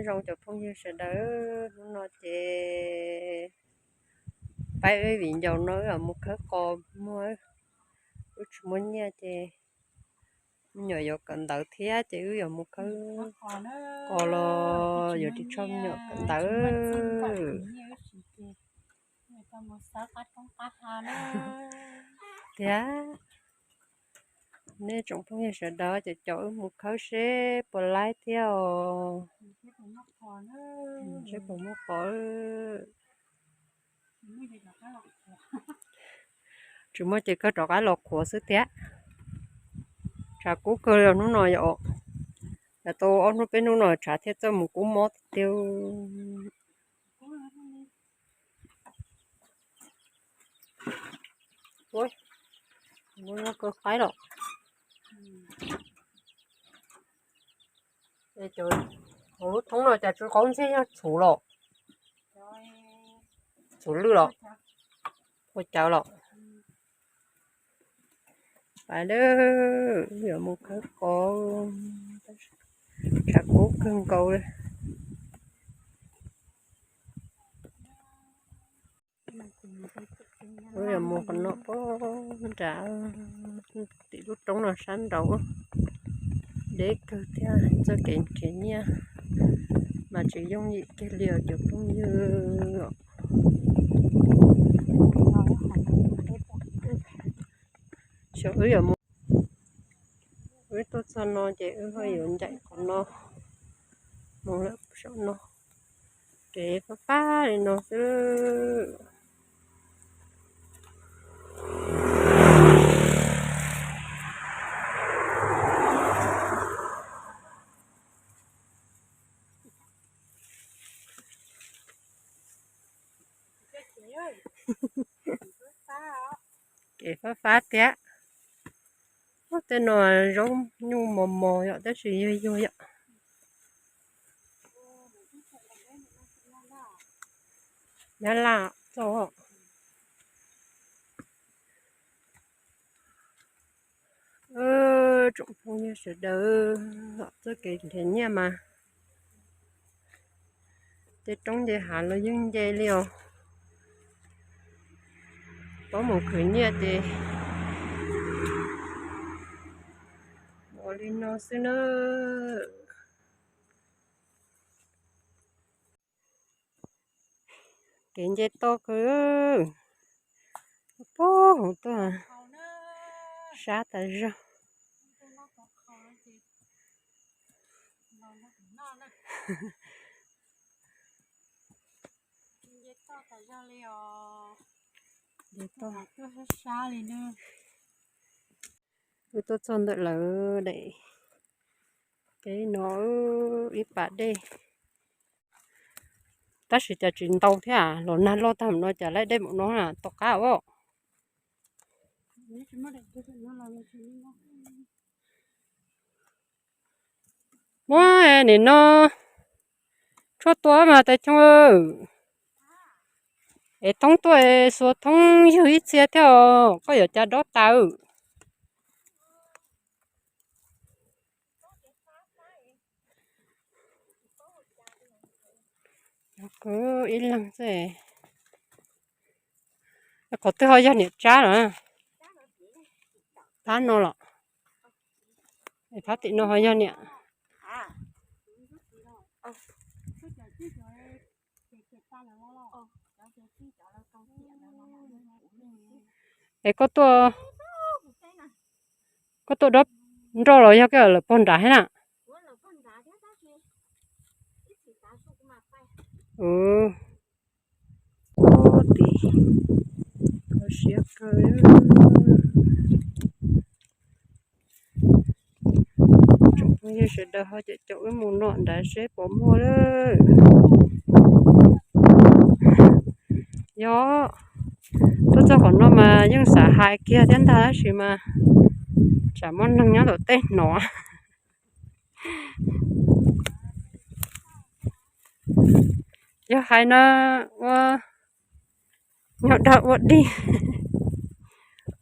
Zoo cov phooj ywg sawv daws, hnub no ces pab wb viv ncaus no wb yuav mus khawb qos muag, wb tsis muaj nyiaj ces me nyuam yuav kawm ntawv thiab ces wb yuav mus khawb qos los yuav ris tsho me nyuam kawm ntawv thiab. Nej tsoom phooj ywg sawv daws ces caum wb mus khawb seb puas laib thiab os. Seb puas muaj qos. Tsis muaj ces kawg rov qab los qhuav xwb thiab. Tshav kub kawg li hnub no yom. Yav tau ob hnub peb hnub no tshav thiaj txawj mus kub mob tiag. Ua, ua kawg qaib los. Cov hauv lub thoob no cas tsw qaub ntxiag, yog txhuv los? Txhuv lwj los? Ua cawv los? Pais lawm, yuav mus khawb qos, tshav kub kawg nkaus li. Wb yuav mus qhov no pob nram tim lub roob no sab nraud, deb kawg thiab txoj kev nrhiav nyiaj mas tsis yooj yim kiag li os cov phooj ywg. Xyov wb yuav mus, wb tuaj txog no ces wb ho yuav ncaim qhov no mus lawm saum no, kev fab fab li no xwb. Kev fab fab thiab. Tej no zaub nyuj mos mos yom, tab sis yuag yuag yom. Nyab Laj txog. Tsoom phooj ywg sawv daws, txoj kev nrhiav nyiaj mas nce roob nce hav los yeej nce li os. Paub mus khwv nyiaj ces ua li no xwb na. Kev nce toj kawg, puag hauv tuaj sab tas zog. Wb tuaj txog ntawm lawv daim kev no ib pas dej, tab sis cas tsis ntau thiab, los nag loj tag no cas laib dej mus no tom qab os. Muab nim no tshuaj tua mas tais choo, es thoob tuaj es xuas thoob ywg ib txhia thiab os, koj yuav cas dob tas. Kwv ib leeg xwb. Qhov twg ho yog niam Tsab los? Phab no los? Phab tim no ho yog niam. Es koj tuaj, koj tuaj dob nroj los yog koj lawm pog nrad thiab na? Tid, kho siab kawg. Tsoom phooj ywg sawv daws ho caum caum wb mus nram nrad seb puas muaj lawm. Yog, tuaj txog qhov no mas yeej xav hais kiag thiab ntag tab sis mas tsam muaj neeg nyob tom tej hnov. Yog hais no ua nyob dag ua dig,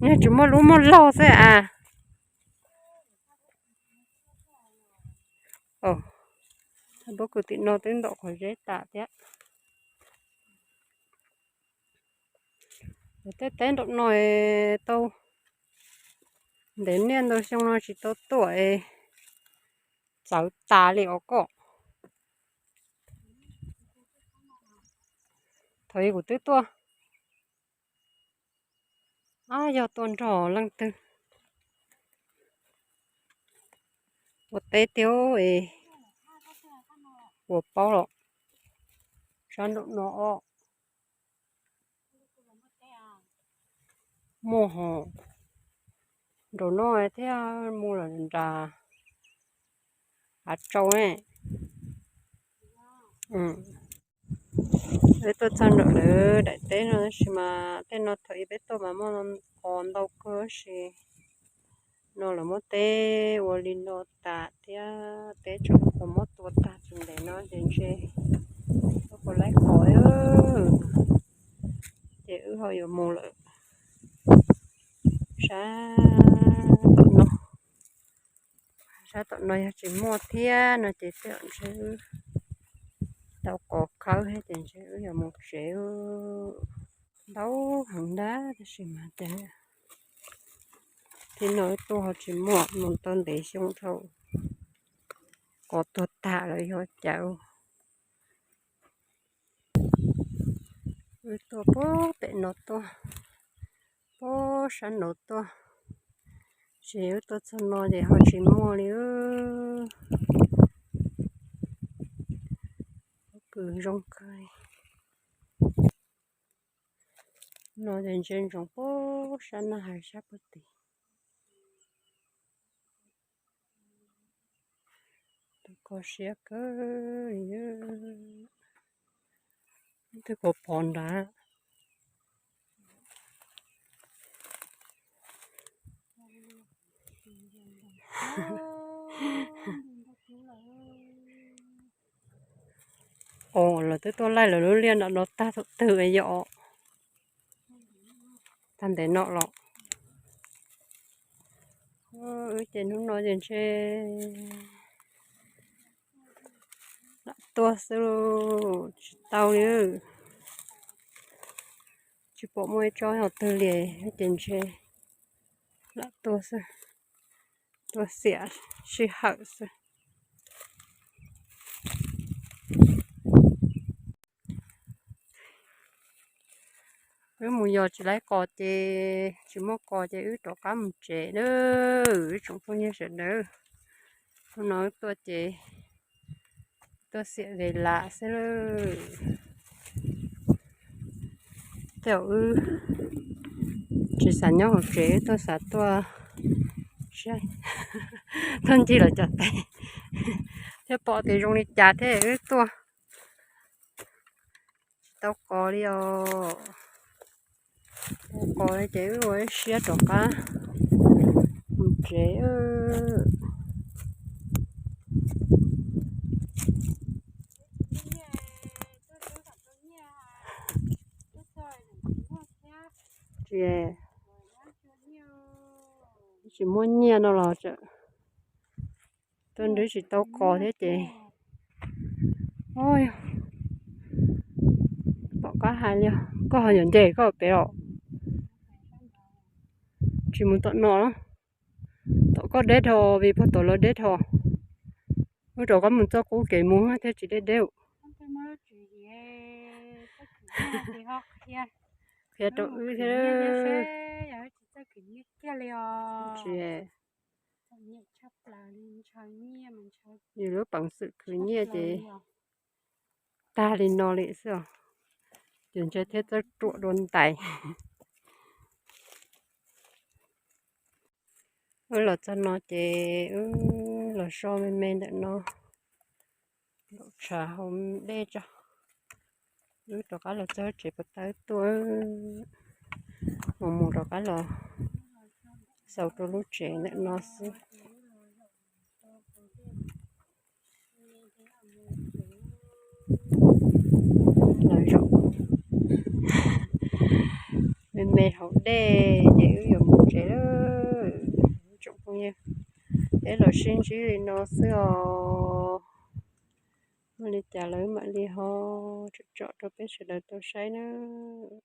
niag tsis muaj lub muaj laug xwb a. Pob kws tim no twb ntaum qhov zeb tas thiab. Tej teb nraum no tau ntev niaj ntau xyoo no tsis tau tuaj, txawv tas li os koj. Thaum kuv twb tuaj, ab, yog tuaj nrog leej twg ua teb thiab es puas paub los. Sab nraum no os, muaj hos nraum no thiab, mus lawm nram hav tsau ne. Peb tuaj txog nram lawv daim teb no tab sis mas tej no thaum ub peb tuaj mas muaj qos ntau kawg tab sis no lawv muab teb ua li no tas thiab, teb tseem qhuav muab tua tag tsis ntev no ces ntshe tuaj puas laib qos. Ces wb ho yuav mus lawm. Sab tom no, sab tom no yog tsis muaj thiab no ces tej zaum ntshe wb tau qos khawb thiab ces ntshe wb yuav mus tsev. Ntau heev ntag tab sis mas cas thiab no wb tuaj ho tsis muaj, mus tau ntev xyoo dhau, qos tuag tag lawm yog cas. Wb tuaj puag pem no tuaj, puag sab no tuaj, ces wb tuaj txog no ces ho tsis muaj li. Pob kws zoo kawg. No ces ntsia ntsoov puag sab na hais sab puag tim. Tus kho siab kawg li, twb pov pov nrad. Os, lawv twb tuaj laij lawv lub liaj nram no tag thaum twg yom? Tag ntev no los. Wb ces hnub no ces ntshe lam tuaj xwb, tsis tau li. Tsis pom muaj ib tsob hauv twg li, ces ntshe lam tuaj xwb, tuaj xiam sij hawm xwb. Wb mus yos tsis laib qos ces, tsis muaj qos ces wb rov qab mus tsev nawb ib tsoom phooj ywg sawv daws. Hnub no wb tuaj ces tuaj xiam ve lam xwb lawm. Tej zaum wb tsis xav nyob hauv tsev, wb tuaj xav tuaj saib, tuaj ncig lawv cov teb thiab pom tias zoo li cas thiab wb tuaj. Tsis tau qos li os. Tau qos li ces wb ua ib siab rov qab mus tsev. Tsis, tsis muaj nyiaj no los tseem tuaj nrhiav tsis tau qos thiab ces. Tom qab hais li, koj ho yuav nce koj pem los? Tsis mus tom no, tom koj deb dhau vim puag tom lawv deb dhau. Wb rov qab mus txoj qub kev mus thiaj tsis deb deb. Qhia rau wb thiab. Tsis, yus lub peev xwm khwv nyiaj ces tag li no li xwb os. Ces ntshe thiaj txawj ruam dua ntais. Wb los txog no ces wb los so me me ntawm no, nkaum tshav haus dej tso. Wb rov qab los txog tsev puas tau tuaj, mus mus rov qab los xaus rau lub tsev ntawm no xwb. Los zaum me me haus dej ces wb yuav mus tsev lawm tsoom phooj ywg. Peb los sib ntsib li no xwb os. Ua li cas lawv mam li ho tsom tsom rau peb sawv daws tau saib nawb.